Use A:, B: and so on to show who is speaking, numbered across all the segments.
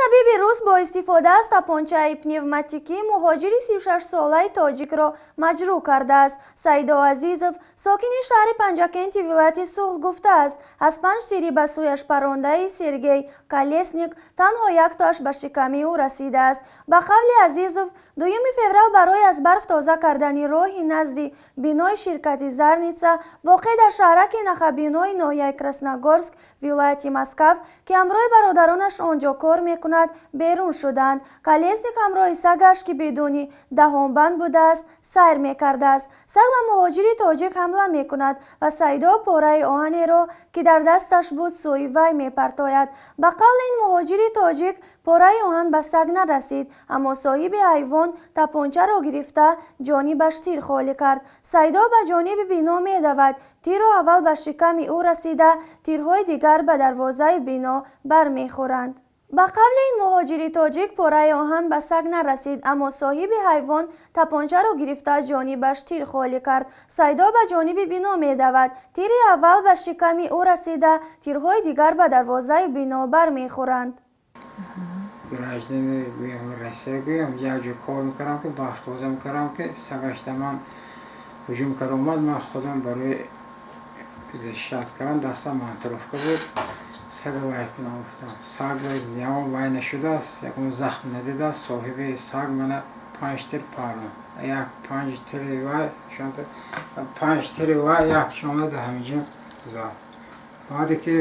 A: Табиби рус бо истифода аз тапончаи пневматикӣ муҳоҷири 36-солаи тоҷикро маҷрӯҳ кардааст. Саидо Азизов, сокини шаҳри Панҷакенти вилояти Суғд, гуфтааст, аз панҷ тири ба сӯяш парондаи Сергей Колесник танҳо яктоаш ба шиками ӯ расидааст. Ба қавли Азизов, 2 феврал барои аз барф тоза кардани роҳи назди бинои ширкати «Зарница», воқеъ дар шаҳраки Нахабинои ноҳияи Красногорск вилояти Москав, ки ҳамроҳи бародаронаш он ҷо кор мекунад, берун шуданд. Колесник ҳамроҳи сагаш, ки бидуни даҳонбанд будааст, сайр мекардааст. Саг ба муҳоҷири тоҷик ҳамла мекунад ва Саидо пораи оҳанеро, ки дар дасташ буд, сӯи вай мепартояд. Ба қавли ин муҳоҷири тоҷик, пораи оҳан ба саг нарасид, аммо соҳиби ҳайвон тапончаро гирифта, ҷонибаш тир холӣ кард. Саидо ба ҷониби бино медавад. Тирро аввал ба шиками ӯ расида, тирҳои дигар ба дарвозаи бино бармехӯранд. Ба қавли ин муҳоҷири тоҷик, пораи оҳан ба саг нарасид, аммо соҳиби ҳайвон тапончаро гирифта, ҷонибаш тир холӣ кард. Саидо ба ҷониби бино медавад. Тири аввал ба шиками ӯ расида, тирҳои дигар ба дарвозаи бино бармехӯранд.
B: Гражданин, гӯям, Россия, гӯям, як ҷо кор мекардам, ки барф тоза мекардам, ки сагаш да ман ҳуҷум кард омад. Ман худам барои защищать кардан дастам монтировка буд, сага вай кунам гуфтам. Саг ягон вай нашудааст, ягон захм надидааст. Соҳиби саг мана панҷ тир парон, як панҷ тири вай, панҷ тири вай, якташ омада ҳаминҷо зад. Баъде ки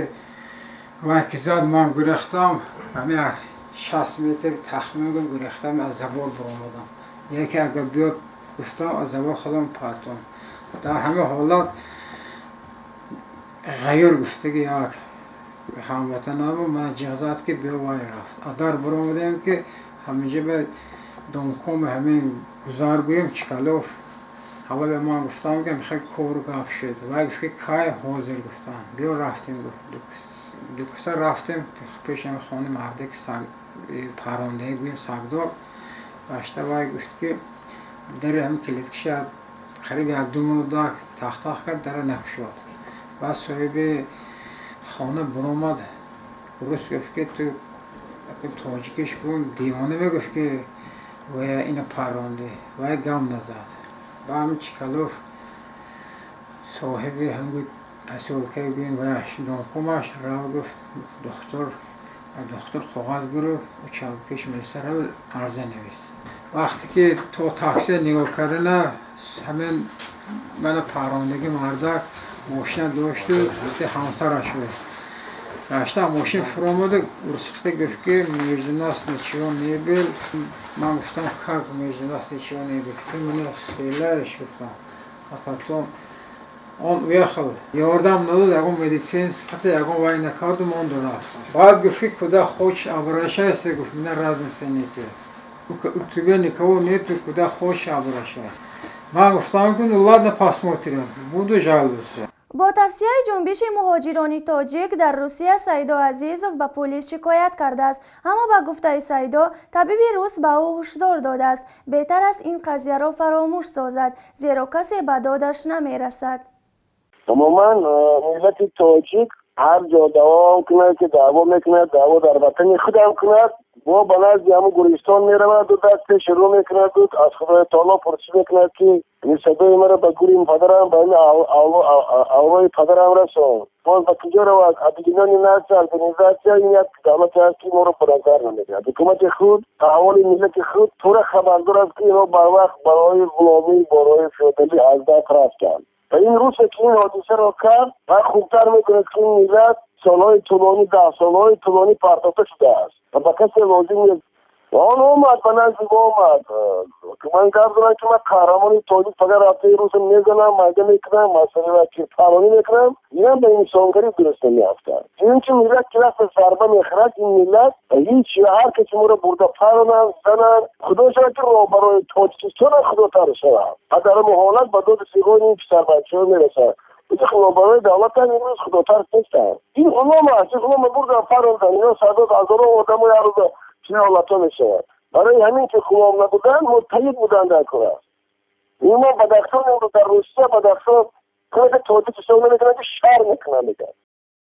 B: вай ки зад, ман гурехтам. Ҳами як 60 метр тахмин гурехтам, аз забор баромадам. Яке агар биёд гуфтам, аз забор худам партом. Дар ҳамин ҳолат Ғайюр гуфтаги як ҳамватанамон мана ҷиғ зад, ки биё. Вай рафт. Адар баромадем, ки ҳаминҷа ба домкоми ҳамин гузар, гӯем, Чкалов ҳава ба ман гуфтам, ки мехоҳ кору гап шуд. Вай гуфт, ки кай ҳозир? Гуфтам, биё, рафтем, гуфт. Ду каса рафтем пеши ҳамин хонаи марде, ки паррондаи, гӯем, сагдор гашта. Вай гуфт, ки дари ҳамин калидкиша қариб як-ду минут тахтах кард, дара накушод. Баъд соҳиби хона баромад, рус гуфт, ки ту тоҷикиш гум девона мегуфт, ки вая ина парронди. Вай гам назад. Ба ҳамин Чкалов, соҳиби ҳамгӯй посёлка, гӯем, ваяш домкомаш рав, гуфт, духтур, духтур коғаз гирифт, пеш милиса рав, арза навис. Вақте ки то таксия нигоҳ кардана, ҳамин мана паррондагӣ мардак мошина дошту ҳамсараш буд. Гашта мошин фуромаду урусихта гуфт, ки между нас ничего не был. Ман гуфтам: «Как между нас ничего не был? Ты меня стреляешь», гуфтам. А потом он уехал, ёрдам надод, ягон медицинский, ягон вай накарду, монду, рафт. Баъд гуфт, ки куда хочешь, обращайся, гуфт, меня разницы нету, у тебя никого нету, куда хочешь, обращайся. Ман гуфтам, ки ну ладно, посмотрим, буду жаловаться.
A: Бо тавсияи Ҷунбиши муҳоҷирони тоҷик дар Русия, Саидо Азизов ба полис шикоят кардааст. Аммо ба гуфтаи Саидо, табиби рус ба ӯ ҳушдор додааст, беҳтар аст ин қазияро фаромӯш созад, зеро касе ба додаш намерасад.
C: Умуман, миллати тоҷик ҳар ҷо даъво кунад, ки даъво мекунад, даъво дар ватани худам кунад, бо ба назди ҳамун гургистон мераваду даст пеш рӯ мекунаду аз Худои таоло пурсиш мекунад, ки ин садои маро ба гури падарам, ба ин авлои падарам расон. Боз ба куҷо равад? Объединённые Нации, организация, ин як давлате аст, ки моро ба назар намегирад. Ҳукумати худ аҳволи миллати худ пурра хабардор аст, ки ино барвақт барои ғуломӣ, барои феодалӣ аз даст рафтанд. Ва ин русе, ки ин ҳодисаро кард, ва хубтар медонад, ки ин миллат солҳои тӯлонӣ, даҳсолҳои тӯлонӣ партофта шудааст ва ба касе лозим нест. Ва он омад, ба назди мо омад. Ман гап дорам, ки ман қаҳрамони тоҷик, фақат рафтаи руса мезанам, майда мекунам, масъала ки фалонӣ мекунам, инам ба инсонгарӣ дуруст намеафтад. Чунки миллат ки вақте зарба мехӯрад, ин миллат ҳеҷ, ҳар каси моро бурда паронанд, зананд, худо шавад, ки роҳбарои Тоҷикистона худотар шавад. А дар ҳамин ҳолат ба доди фиғони ин писарбачаҳо мерасад. Роҳбарои давлатам имрӯз худотарс нестанд. Ин ғулом аст, ин ғулома бурдан, парондан, ино садод ҳазорон одамо як рӯза чунин ҳолатҳо мешавад. Барои ҳамин ки ғулом набуданд, муттаҳид буданд дар кор аст. Имо Бадахшон, имрӯз дар Русия Бадахшон кунад, тоҷик ҳисоб намекунанд, ки шар мекунанд, мегӯянд.